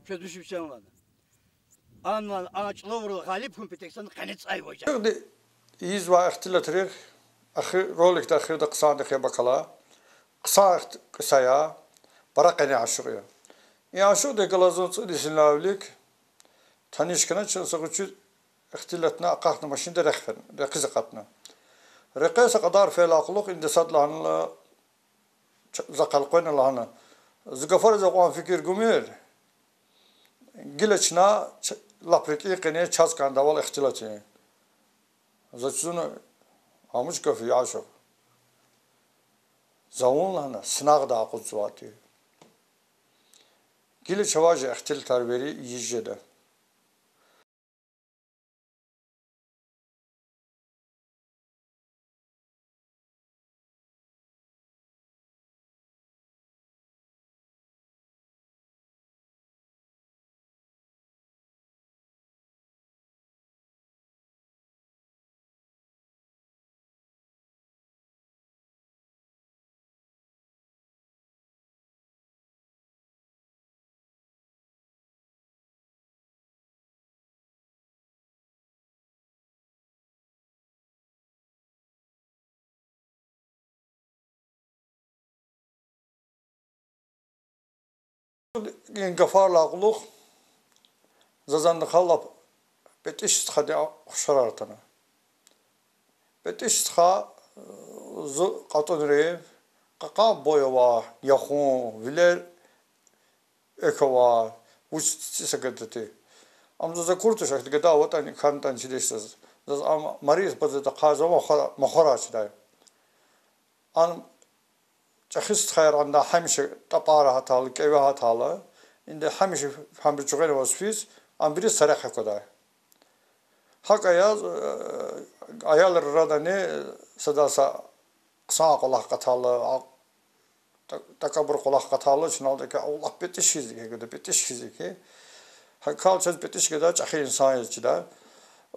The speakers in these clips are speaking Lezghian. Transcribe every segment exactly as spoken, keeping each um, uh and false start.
чуьдуш вичен лагьана. Анван а чӀулаврал гъалиб хьун петексана къени цӀай вача. Ихьтин ийизвай ихтилатрихъ ахир, роликда ахирда хъсандихъ яб акала. Хъсан ихт-, кьиса я, пара къени ашукь я. И ашукьдихъ галаз зун цӀуд йисалай вилик таниш хьана, чун са гъвечӀи ихтилатна акъатна машинда рехъ фена, рекьиз акъатна. Рекье са кьадар фейидалай кьулухъ инде сад лагьана, за къел къвена лагьана. Зи гафариз акьван фикир гумир, гила чна ч-, лап рикӀин къене чаз кӀандайвал ихтилат ийин. За чуьзуна, амуч гаф я ашукь. За вун лагьана синагъда акъудзавайди я. Гила чавай чи ихтилатар вири ийиз жеда. И гафарилай кьулухъ заз андахъ лап ПетӀиш стхадин хушарар атана. ПетӀиш стха, э, зи кьатӀунрив, кьакьан бой авай, яхун, вилер экв авай, вуч цӀи са гадади. Ам заз акур туш, ахьтин гада аватӀани, хьанатӀани чидайди заз. Заз ам мариз базада хъайиз ама махвара, махварай чидай. Ам чӀехи стхаяр анда гьамиша тӀапӀара гьатайла, кӀеве гьатайла, инде гьамиша гьабур чуьгъвена аваз физ, ам вири са рехъ аквадай. ГьакӀ яз, э, аялрин арадани сада са хъсан кӀвалах акъатайла, а, та-, такабур кӀвалах акъатайла, чна лагьайди хьи, Аллагь, петӀиш хьиз хьи гада, петӀиш хьиз хьи. ГьакӀ хьайила чаз петӀиш гада чӀехи инсан яз чида.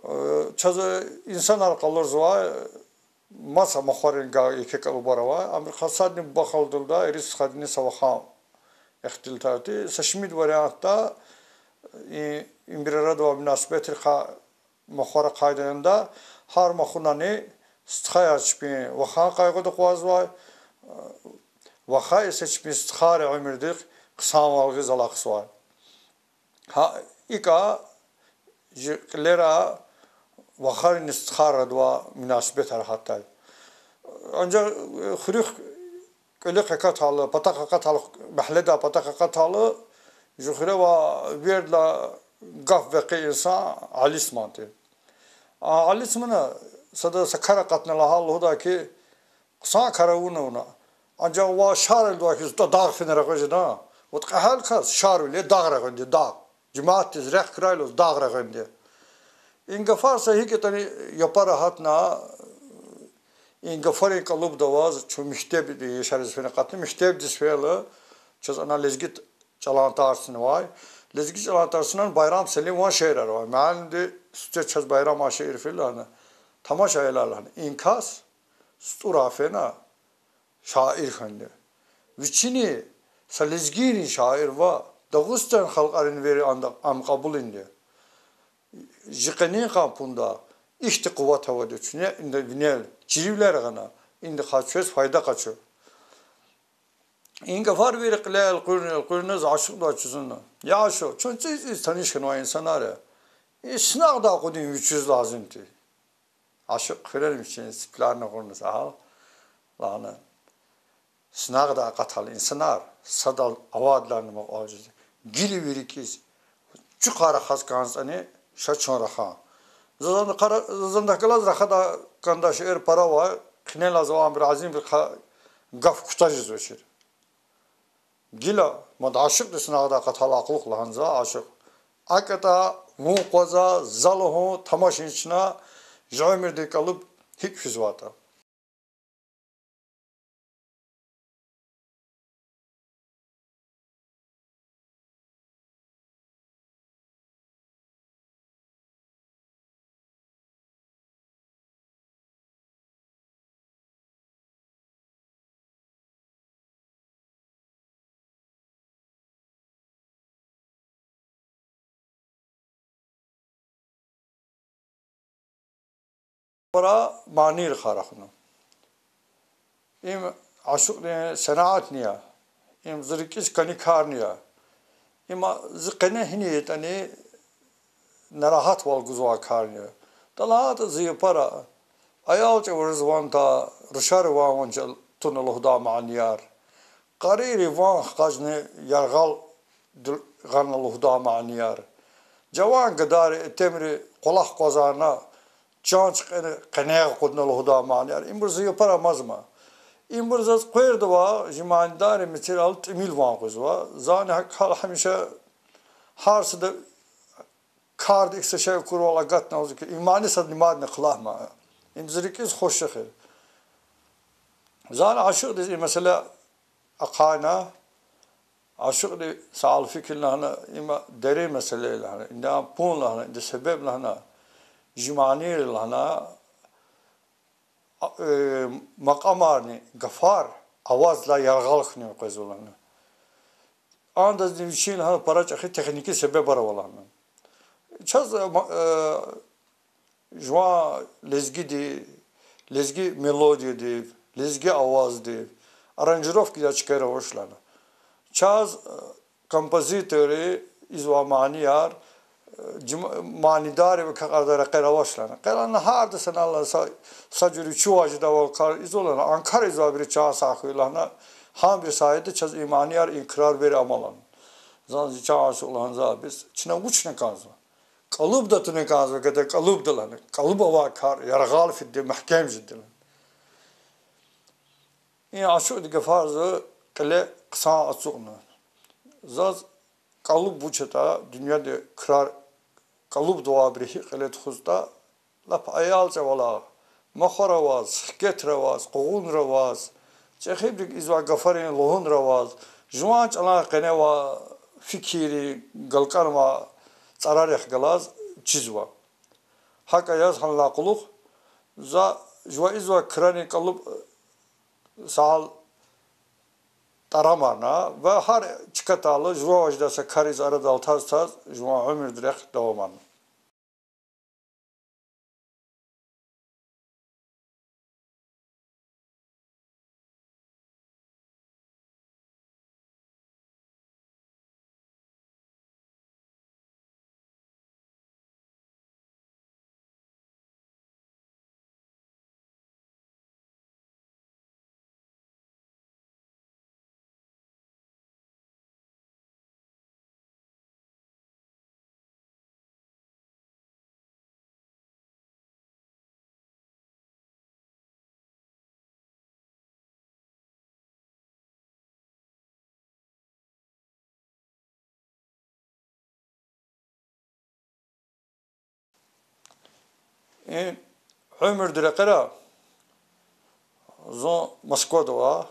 Э, чаз инсанар къалурзавай, маса махварин га-, еке кӀалубар авай, амрухъ садни буба халудалда, ирид стхадини са вахан ихтилатарди, са шумуд вариантда, и, ибурун арадавай мунасибетрихъ махвара къайдада, гьар махунани стхаяр чпин вахан къайгъуда акъвазвай, ваха иса чпин стхайрин уьмуьрдихъ хъсанвал гъиз алахъзавай. Гьа, икӀа жи кьилера вахарини стхайрин арадавай мунасибетар гьатдай. Анжах, э, хуьруьхъ кӀвалихъ акатайла, патахъ акатайла, мягьледай патахъ акатайла, жи хуьре авай виридалай гаф векъи инсан Алисман тир. А Алисмана сада са кар акъатна лагьайла лугьудай хьи, хъсан кар авуна вуна. Анжах ваз шарвилдавай хьиз тӀа дагъ фена регъве жеда. Вот кьегьал кас шарвиле дагъ регъвенди, дагъ. Жемятдиз рехъ хьурай лугьуз дагъ регъвенди. И гафар са гьикӀ ятӀани япара гьатна, и гафарин кӀалубда аваз чун мектебдиз яшариз фена акъатна, мектебдиз фейила, чаз ана лезги чӀалан тарсунавай. Лезги чӀалан тарсунан Байрам Селимован шиирар авай. Муаллимди сифте чаз Байрама шиир фейила лагьана. Тамаш ая лагьана. И кас СтӀурай фена шаир хьанди. Вичини са лезгийрин шаир ва Дагъустан халкьарин вири анда ам кьабулунди. Жи къенин къан пунда ихьтин къуват авайди чуьне, инда винел чирвилер гъана, инда хъа чвез файда къачу. И гафар вири кьиле элкъуьрна, элкъуьрна за ашукьдавай чуьзуна. Я ашукь, чун цӀийиз-цӀийиз таниш хьанвай инсанар я. И синагъда акъудун вичиз лазим тир. Ашукь хъуьрена вичин ципляр гъунна са гьал, лагьана. Синагъда акъатайла инсанар, садал авайдалайни мукьвал жез. Гила вири кӀиз, чухъай рахаз кӀанзатӀани, ша чун рахан. Заз андахъ, заз андахъ галаз рахадай кӀандай шиир пара ава, хъинелай завай абур азимвилихъ гаф кутаз жезвачир. Гила мад ашукьди синагъда акъатайла кьулухъ лагьана за ашукь. АкӀ ятӀа, вун акъваз, за лугьун, тамашин чна, жи уьмуьрдин кӀалуб гьикӀ физватӀа. Пара манийрикай рахана. Им ашукьдин сенятни я, им зи рикӀиз кӀани карни я. Има зи къене гьина ятӀани нарагьатвал гузвай карни я. ТӀалатӀа зи япара аял чӀавариз ван та, рушари ван ванцел туна лугьудай манияр. Къарийри ван хкажна яргъал ду-, гъана лугьудай манияр. Жаван гадайри итимри кӀвалах акъвазарна, чан чкъана къенег акъудна лугьудай манияр. Ибур зи япара амазма. Ибур заз къвердавай жи манидаррин мецерал тӀимил ван къвезва. Зани гьакӀ гьал гьамиша гьар сада карда икӀ са шей акурвал агатна лугьуз хьи, и мани садни мадни хълагьма. Им зи рикӀиз хуш эхир. Зани ашукьдиз и месэла ахъайна, ашукьди са гьал фикир лагьана, има дерин месэла я лагьана, инда пун лагьана, инда себеб лагьана, жи манийри лагьана, а, э, макьамарни гафар авазлай яргъал хьунин къвезва лагьана. Андазни вичин лагьана пара чӀехи техники себебар ава лагьана. Чаз, э, ма-, э, жуван лезгиди, лезги мелодияди, лезги авазди, аранжировкадиз чкаяр авач лагьана. Чаз, э, композиторри ийизвай манияр, э, жи ма-, манидарри вакай кьадар рекьер авач лагьана. Къе лагьана гьарда санал лагьана са, са жуьре чувай жедайвал кар ийизва лагьана, а кар ийизвайбуру чан сагъ хьуй лагьана, гьабурун саягьда чаз и манияр, и крар вири ама лагьана. Зани зи чан ашукь лагьана за, бес чна вучна кӀанзава? КӀалубда туна кӀанзава, гада кӀалубда лагьана. КӀалуб авай кар яргъал фиди, мягькем жеди лагьана. И ашукьдин гафар зи кьиле хъсан ацукьна. Заз кӀалуб вуч ятӀа, дуьньяда крар кӀалубда авайбуру гьикӀ кьиле тухуз ятӀа, лап аял чӀавалай, махар аваз, хкетар аваз, къугъунар аваз, чӀехибуру ийизвай гафарин лугьунар аваз, жуван чӀалан къене авай фикиррин галкӀанвай цӀарарихъ галаз чизва. ГьакӀ яз гьанлай кьулухъ за жува ийизвай крарин кӀалуб са гьал тӀарамарна ва гьар чкадал жува важда са кар ийиз арадал таз-таз жуван уьмуьрдин рехъ давамарна. И уьмуьрдин рекьера зун Москвада ава.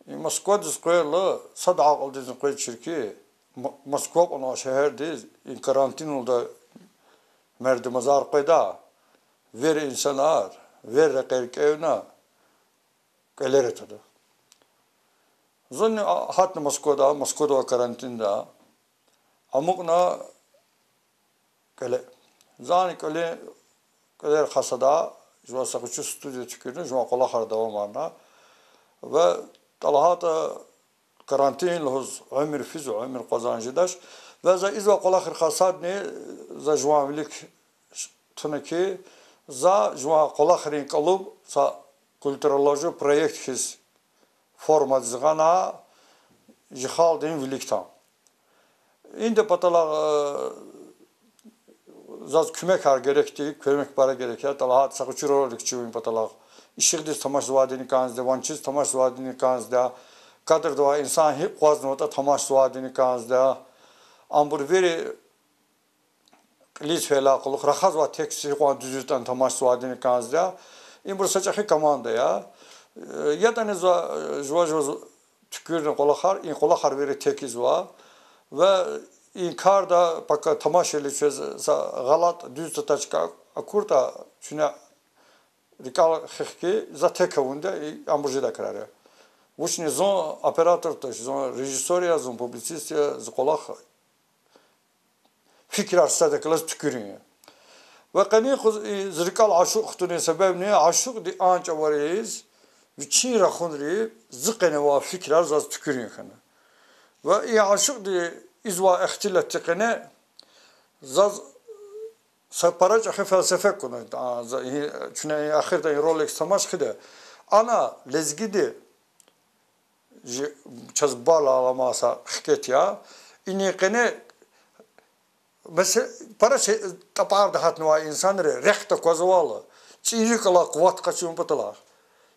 И Москвадиз къведайла, сад акьулдизни къвезвачир хьи, М-, Москва кьунвай шегьердиз и карантин лугьудай мердимазар къведа, вири инсанар, вири рекьер кӀевна, кӀвалера атада. Зунни, а, гьатна Москвада, Москвада ава карантинда, амукьна кӀвале. Зани кӀвале, кӀвалера хасада, жува са гъвечӀи студия туькӀуьрна, жуван кӀвалахар давамарна. Ва ТӀалгьатда карантин лугьуз уьмуьр физва, уьмуьр акъвазни жедач. Ва за ийизвай кӀвалахрикай садни за жуван вилик туна хьи, за жуван кӀвалахрин кӀалуб са культурологи проект хьиз формадиз гъана жи халкьдин виликдай. Идан паталай, э, заз куьмекар герек тир, куьмек пара герек я, ТӀалгьат са гъвечӀи ролик чирун паталай. Ишигъдиз тамашзавайдини кӀанзавайди, ванциз тамашзавайдини кӀанзавайди, кадрда авай инсан гьикӀ акъвазнаватӀа тамашзавайдини кӀанзавайди. Абур вири кьилиз фейидалай кьулухъ рахазвай текст гьикьван дуьз ятӀани тамашзавайдини кӀанзавайди. Ибур са чӀехи команда я. Э, ятӀани за, э, жува-жуваз туькӀуьрна кӀвалахар, и кӀвалахар вири текизва. Ва и карда пака тамашайла чаз са гъалатӀ, дуьз тачка акуртӀа, чуьне рикӀел хих хьи, за тек авунди, и абур жедай крар я. Вучни зун оператор туш, зун режиссёр я, зун публицист я, зи кӀвалах фикирар садак галаз туькӀуьрун я. Ва къенин къуз и зи рикӀел ашукь хтунин себебни, ашукьди а чӀавариз вичин рахунри зи къене авай фикирар заз туькӀуьрун хьана. Ва и ашукьди ийизвай ихтилатдин къене заз са пара чӀехи фелсефе кьуна, а, за и, чуьне и ахирда и ролик тамаш хъийида. Ана лезгиди жи-, чаз бала аламаса хкет я. Ини къене, месе-, пара се-, тӀапӀарда гьатнавай инсанри рехъ таквазвайла, цӀийи кӀвале къуват къачун патал,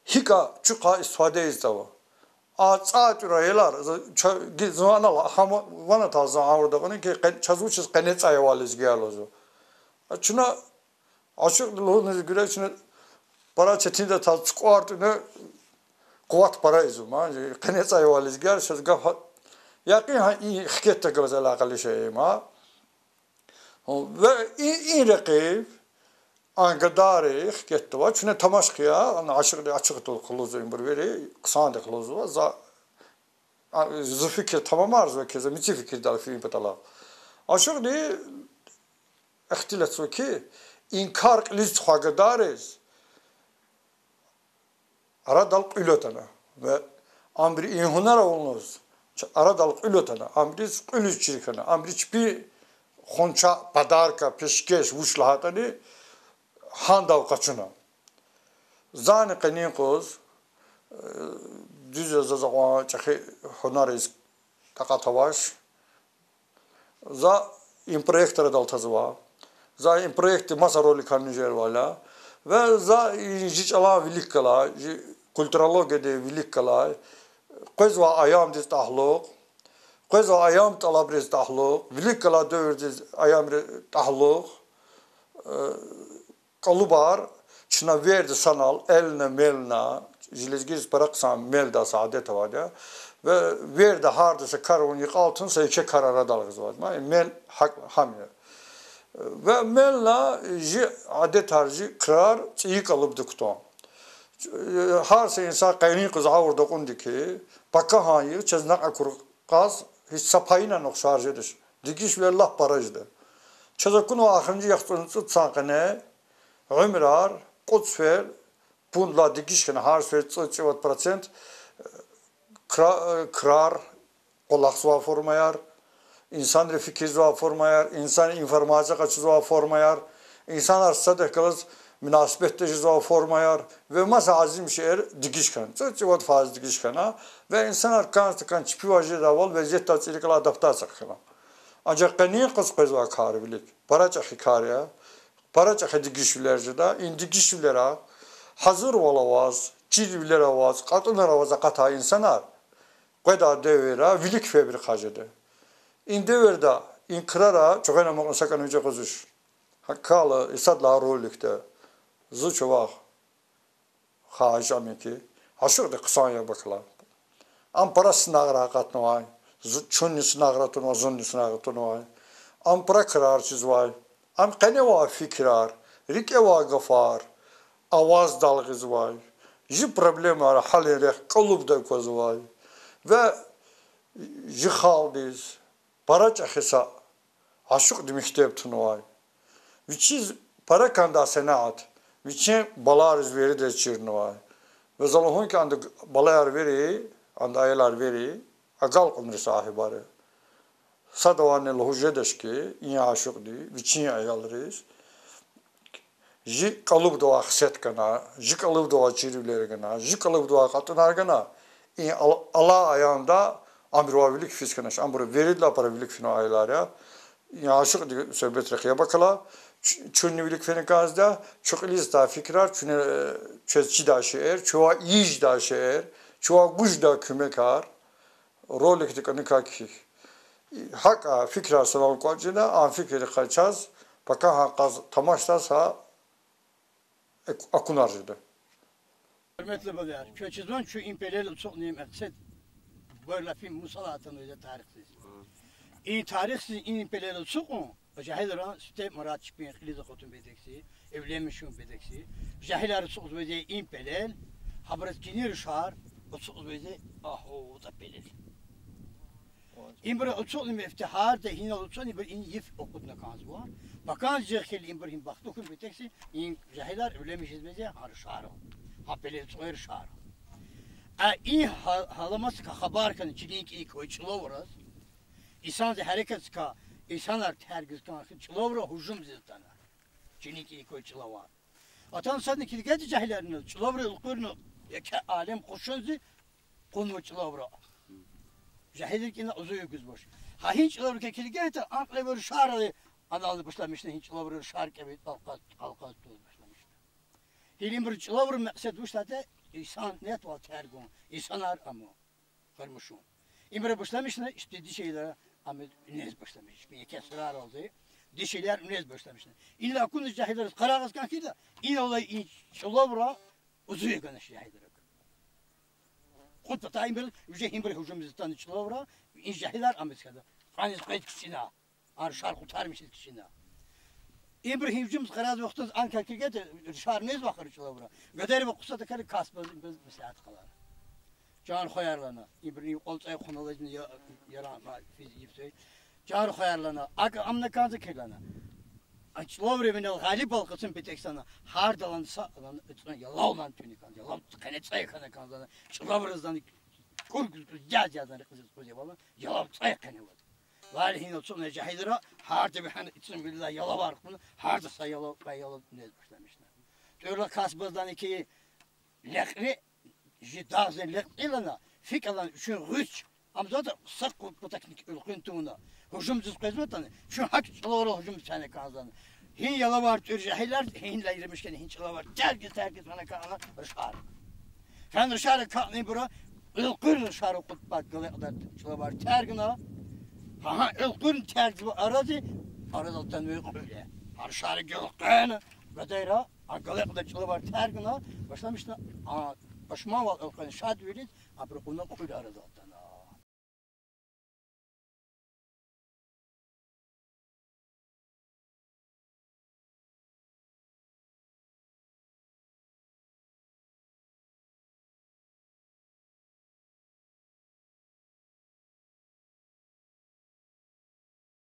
гьикӀ чухъай истифаде ийиз тавун. А цӀай тӀуьр аялар, за-, ча-, ги-, зун анал гьам ван атайла зун гъавурда кьуна хьи, къе-, чаз вучиз къене цӀай авай лезгияр лугьузва. А чна ашукьди лугьуниз гуьре чна пара четинда таз цукьвар тӀуьна къуват пара ийизва, ма, къене цӀай авай лезгияр чаз гаф гьа-, якьин гьа и хкетда галаз алакъалу шей я ма. Ва и, и рекьив а гадайри хкетда ва чуьне тамаш хъия, ана ашукьди ачухдал лугьузва, ибур вири хъсандихъ лугьузва, за, а, зи фикир тамамарзава хьи, за мици фикирдал фин патал. Ашукьди ихтилатзава хьи, и кар кьилиз тухвай гадайриз арадал кьуьл атана. Ва абуру и гьунар авунилаз, ч-, арадал кьуьл атана, абуруз кьуьлиз чир хьана, абуру чпи хунча, подарка, пешкеш, вуч лагьайтӀани, гьандав къачуна. Зани къенин къуз, э, дуьз я, заз акьван чӀехи гьунариз такьат авач. За и проектдал тазва. За и проектдин маса роликарни жезвайди я. Ва за и жи чӀалан вилик галай, жи культурологиядин вилик галай, къвезвай аямдиз талукь, къвезвай аямдин тӀалабриз талукь, вилик галай девирдин аямриз талукь, э, кӀалубар чна вирида санал элна-мелна, жи лезгийриз пара хъсан мелдай са адет авайди я, ва вирида гьарда са кар авун йикъалтун, са еке кар арадал гъизвайди ма, мел гьакӀ гьам я. Ва мелна жи адетар, жи крар цӀийи кӀалубда кутун. Гьар са инсан къенин къуз гъавурда кьунди хьи, пакагьан йигъ чаз накь акур кьаз гьич са пайинан ухшар жедач. Дегишвилер лап пара жеда. Чаз акунва ахиримжи яхцӀурни цӀуд йисан къене уьмуьрар кьуд сефер пунддилай дегиш хьана, гьар сефер цӀуд-цӀувад процент, кра-, крар, кӀвалахзавай формаяр, инсанри фикирзавай формаяр, инсанри информация къачузвай формаяр, инсанар садахъ галаз мунасибетда жезвай формаяр ва маса азим шейэр дегиш хьана, цӀуд-цӀувад файз дегиш хьана, ва инсанар кӀанз-кӀанз чпивай жедайвал везетдай цӀирикӀла адаптация хьана. Анжах къенин къуз къвезвай кар вилик пара чӀехи кар я, пара чӀехи дегишвилер жеда, и дегишвилера гьазурвал аваз, чирвилер аваз, кьатӀунар аваз акъатай инсанар къведай девирра вилик фейибурухъай жеда. И девирда и крара чуьгъвена амукьун са кӀани виже къвезвач. Гьакӏ хьайила, и сад лагьай роликда зун чавай хагьиш ам я хьи, ашукьди хъсан яб акала. Ам пара синагъра акъатнавай, зу-, чунни синагъра тунвай, зунни синагъра тунвай. Ам пара крар чизвай. Ам къене авай фикирар, рикӀе авай гафар аваздал гъизвай. Жи проблемайрин гьалин рехъ кӀалубда аквазвай. Ва жи халкьдиз пара чӀехи са ашукьдин мектеб тунвай. Вичиз пара кӀандай сенят вичин балайриз виридаз чирнавай. Ва за лугьун хьи, анда балаяр вири, анда аялар вири агалкьунрин сагьибар я. Садавайни лугьуз жедач хьи, и ашукьди вичин аялриз жи кӀалубда авай хесет гана, жи кӀалубда авай чирвилер гана, жи кӀалубда авай кьатӀунар гана, и ал-, алай аямда абурувай вилик физ хьанач, абуру виридалай пара вилик фенвай аялар я. И ашукьдин суьгьбетрихъ яб акала, чу-, чунни вилик фена кӀанзава, чун кьилиз атай фикирар, чуьне, э, чаз чидай шейэр, чувай ийиз жедай шейэр, чувай гуз жедай куьмекар роликда кӀаникай кхьихь. ГьакӀ фикирар санал кӀватӀ жеда, а фикиррихъай чаз пакагьан кьаз тамашдай са ак-, акунар жеда. Гьуьрметлу балаяр, квез чизвани, чун и пелел ацукьнин мекьсед, буйр лафин мусала атанвайди я тарихдиз. И тарихдиз и пелел ацукьун, жегьилрин сифте мурад чпин кьилиз акъатун бедекси, эвленмишун бедекси, жегьилар ацукьзавайди я и пелел, гьабуруз кини рушар ацукьзавайди я агь вутӀа пелел. Ибур ацукьна мефтегьарда, гьинал ацукьна ибур и йиф акъудна кӀанзава. Паканжи хьи, ибур гьи бахтлу хьун битекси, и жегьилар уьлемишиз мези гьа рушарал, гьа пеле цӀай рушарал. А и гьа-, гьаламатдикай хабар хьана чилин кӀаник квай чӀулавраз, инсанди гьерекатдикай, инсанар тергиз кӀан хьи, чӀулавра гьужумзиз атана. Чилин кӀаник квай чӀулавар. Атана садни килигайтӀа жегьиларинал, чӀулавра элкъуьрна, еке алем къушунзи кьунва чӀулавра. Жегьилрикай ина узув гузвач. Гьа гьи чӀулаврикай килигайтӀа, а кьиле авай рушарал, анални башламишна гьи чӀулавра рушар кӀевиз, алкъаз, алкъаз туз башламишна. Гьи ибур чӀулавра мекьсед вуч ятӀа, инсаниятвал тергун, инсанар ама къурмишун. Ибур башламишна ихьтин дишегьлияр ама нез башламишна. Еке сураралди дишегьлияр нез башламишна. Инал акуна жегьилриз къарагъиз кӀан хьайила, инал алай и чӀулавра узув гана жегьилрик. Кьуд патай ибур, уже ибур гьужумзиз атана чӀулавра, и жегьилар ама хьана, кьаниз къвез кицӀина, а рушар къутармишиз кицӀина. Ибур гьужумзиз къарагъиз вахтунда анкай килигайтӀа, рушар нез вахара чӀулавра, гадайри ва хъсандакари касбаз ибуруз меслят къалана. Чан хваяр, лана, ибуру кьван цӀай хъвана лазим я, яран ма физ йиф цӀай. Чан хваяр, лана, акӀ амна кӀанзава хьи, лана, а чӀулавра винел гъалибвал къачун патахъ, лана, гьардалай са, лана, цӀун ялав, лана, туна кӀанзава, ялав къене цӀай хьана кӀанзава, лана, чӀулавриз, лана, кӀур гуз-гуз, яз-язни рекьиз кӀузва, лана, ялав цӀай къене ваз. Валлагь, гьинал ацукьна жегьилри, гьарда вегьена ицун вилла ялавар кьуна, гьарда са ялав, кьве ялав нез башламишна. ТӀуьрла касбаз, лана, хьи, лекьри, жи дагъдин лекьри, лана, фикӀ алай вичин гъуьц, ам затӀ са кьуд патахъни элкъуьрна тавуна, гьужумзиз къвезватӀани, чун гьакӀ чӀулавра гьужумзиз фена кӀанзава. Гьи ялавар тӀуьр жегьилар, гьинлай иримиш хьана, гьи чӀулавар тергиз, тергиз фена кӀанзава рушар. Фена рушар акъатна ибур, элкъуьрна рушар кьуд пад галай кьадар чӀулавар тергна. Гьа, гьа элкъуьрна тергзавай арази, арадал атанва кьуьл. Гьа рушар гелкъвена, гадайри, а галай кьадар чӀулавар тергна, башламишна, а, пашманвал элкъвена шадвилиз, абуру кьуна кьуьл арадал атана.